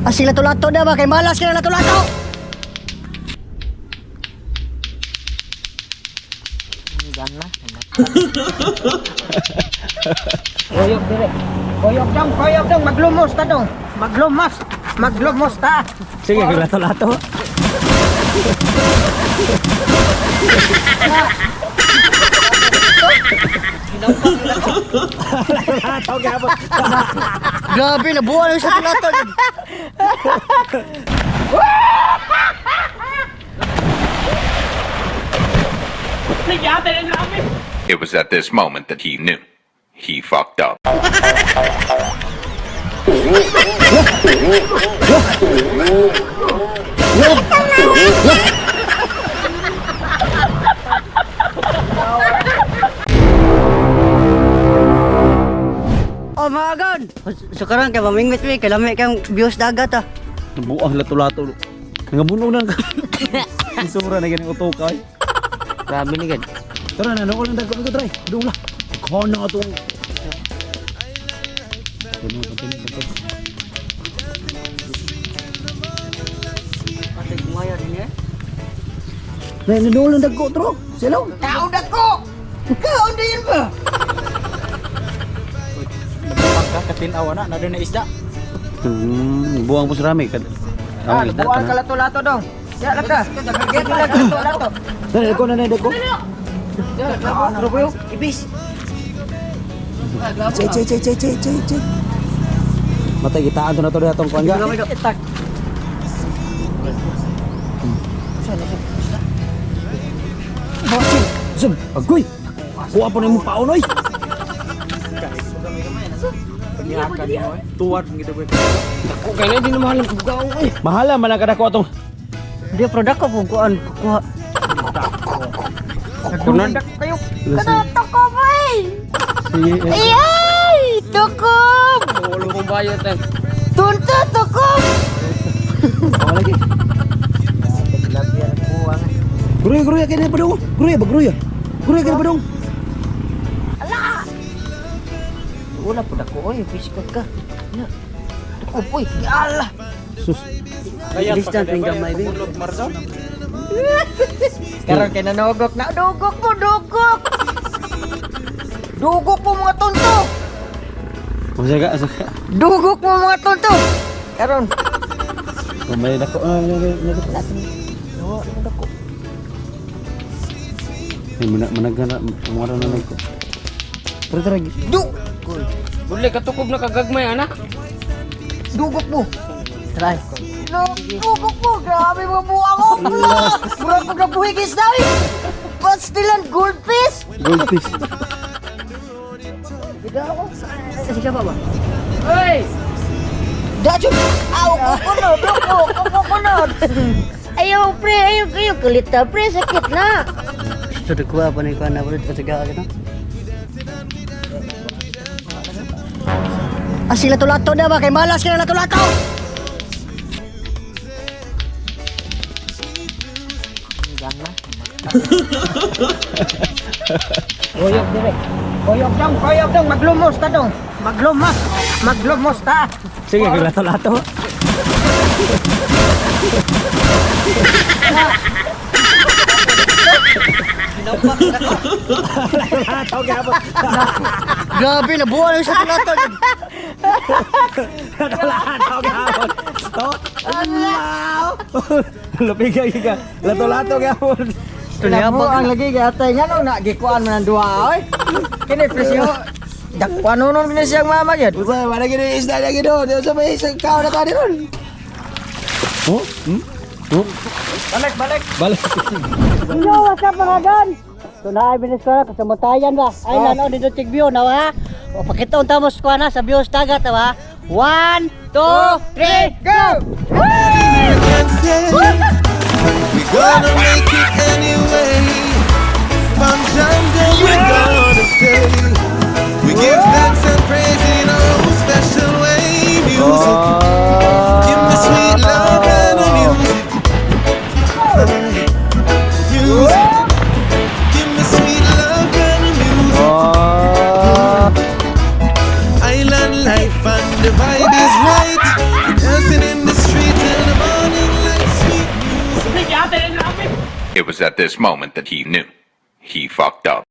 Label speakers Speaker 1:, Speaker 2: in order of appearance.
Speaker 1: Asing lato-lato na ba kay malas kay lato-lato.
Speaker 2: Koyok dire. Koyok dong, koyok dong, maglumos ta dong. Maglumos. Maglumos ta.
Speaker 3: Sige, lato-lato. Lato gyapon.
Speaker 1: Grabe, nabuha lang sa lato.
Speaker 4: It was at this moment that he knew. He fucked up.
Speaker 1: Oh mga god. So karon kay mamingwit mi kay lami kang views dagat ah.
Speaker 3: Buang lato-lato. Nangabunog na ka. Isura na ganing utok ay.
Speaker 2: Grabe ni gad.
Speaker 3: Tara na, nako lang dagko ko try. Dong lah. Kono atong. Tuno, tuno, tuno.
Speaker 1: Ate gumaya din eh.
Speaker 3: Nay, nandun lang dagko tro. Silo.
Speaker 1: Tao dako. Kaon din ba?
Speaker 5: Katinawa na, na na isda.
Speaker 3: Buang po sa rami. Kad
Speaker 2: Ah, buwan ka lato-lato dong. Ya lah ka. Ya lah lato-lato.
Speaker 3: Nay, dagko na, nay, dagko.
Speaker 1: Ibis.
Speaker 3: Chay, chay, chay, chay, chay, chay, chay. Matay gitaan to na to atong kuan ga.
Speaker 1: Itak.
Speaker 3: Sum, agoy. Kuha po na imong paon oy.
Speaker 5: Tuwad mo kita boy.
Speaker 2: Ako kay na di na mahal ang bugaw eh.
Speaker 3: Mahala man ang kadako atong.
Speaker 1: Di pero dako po kuan kuha.
Speaker 2: Kunan kayo.
Speaker 1: Kana tukob ay.
Speaker 3: Sige.
Speaker 1: Ay, tukob.
Speaker 5: Ulo kong bayot eh.
Speaker 1: Tunto tukob.
Speaker 3: Oh, lagi. Gruya, gruya kini pa dong. Gruya ba gruya? Gruya kini pa dong.
Speaker 2: Wala po dako oy, fish ka. Na. Tukob oy, ala.
Speaker 3: Sus.
Speaker 5: Kaya
Speaker 1: Distance ning gamay, be.
Speaker 5: Marzo.
Speaker 2: Karon kay nanugok na dugok mo dugok. Dugok mo mga tonto.
Speaker 3: Usa ka, usa ka.
Speaker 2: Dugok mo mga tonto. Karon.
Speaker 3: May dako. Ah, may dako. Ay, managana, mura na nagko. Tara, tara.
Speaker 2: Du.
Speaker 5: Buli katukob na kagagmay ana.
Speaker 2: Dugok mo.
Speaker 1: Try.
Speaker 2: No, dugok mo. Grabe mo buang ko. Murag ko nabuhigis na eh. Pastilan goldfish.
Speaker 3: Goldfish.
Speaker 1: Sige pa ba?
Speaker 5: Hoy!
Speaker 2: Dajo. Aw, kukunod, dugok, kukunod.
Speaker 1: Ayaw pre, ayaw kayo kulita pre, sakit na. So kuha pa ni kuan na bro kasi ga ano. Asing lato-lato na ba kay malas kay lato-lato.
Speaker 2: Koyok dire. Koyok dong, koyok dong, maglumos ta dong. Maglumos. Maglumos ta.
Speaker 3: Sige, lato-lato. Lato gyapon.
Speaker 1: Grabe, nabuha lang sa lato.
Speaker 3: Lato-lato gyapon. To. Wow. Lupi ka ka. Lato-lato gyapon.
Speaker 2: Ang lagi gatay nga nung nagikuan man ang duha oy. Kini presyo. Dakwan nun kini siyang mama gyud.
Speaker 3: Usa man gini isda lagi do. Di usa may isang kao na tani ron. Oh? Hmm? Oh?
Speaker 2: Balik, balik.
Speaker 3: Balik.
Speaker 1: Yo, what's up mga don? So na ay binis ko na kasamutayan ba? Ay lano dito check view na ha. O pakita unta mo sa na sa view sa dagat ha. One, two, three,
Speaker 2: Go!
Speaker 6: We gonna make it anyway. From jungle, we're gonna stay. We give thanks and praise in our own special way. Music, give me sweet love and a music. Music, give me sweet love and a music. Island life and the vibe is right. We're dancing in the street till the morning light, sweet music.
Speaker 4: It was at this moment that he knew. He fucked up.